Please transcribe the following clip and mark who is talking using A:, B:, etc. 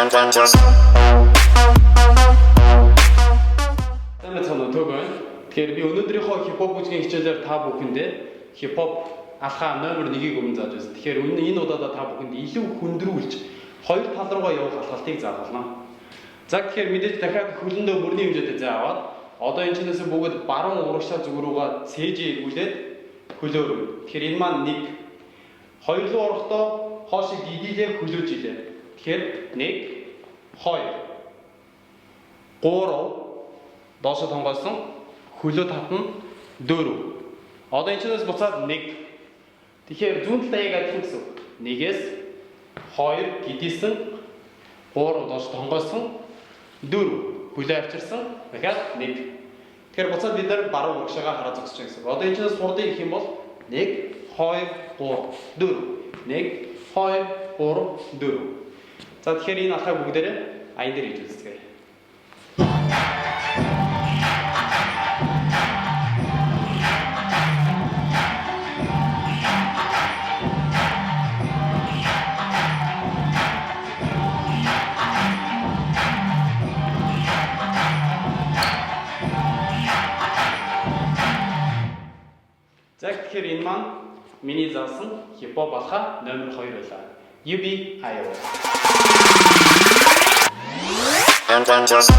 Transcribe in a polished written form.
A: Сайн байцгаана уу, Төг байна. Тэгэхээр би өнөөдрийнхөө хипхоп бүжгийн хичээлээр та бүхэндээ хипхоп алхаа номер 1-ийг өмнө зааж байсан. Тэгэхээр үнэ энэ удаадаа та бүхэнд илүү хүндрүүлж хоёр тал руугаа явах алхалтыг заах болно. За, тэгэхээр мэдээж дахиад хөлөндөө мөрний хэмжээтэй зай аваад одоо энэ чинээс бүгд баруун урагшаа зүг рүүгээ цээжээ эргүүлээд хөлөөрөө. Тэгэхээр энэ маань 1, 2 руу орохдоо хоошиг дидилээ хөлөөж илээ. Тэгэхээр 1, 2, 3, доошо тонгойлсон, хөлөө татна, 4. Одоо энэ чинээс буцаад 1. Тэгэхээр зүүн талдаа яг адилхан гэсэн үг. 1-ээс 2 гидийсэн, 3 доош тонгойлсон, 4 хөлөө авчирсан, дахиад 1. Тэгэхээр буцаад бид нар баруун урагшаага хараа зогсож байгаа гэсэн үг. Одоо энэ чинээс хурдан ирэх юм бол 1, 2, 3, 4. 1, 2, 3, 4. За, тэгэхээр энэ алхааг бүгдээрээ аян дээр хийж үзцгээе. За, тэгэхээр энэ маань миний заасан хипхоп алхаа номер 2 байлаа. UB Iowa.
B: And then just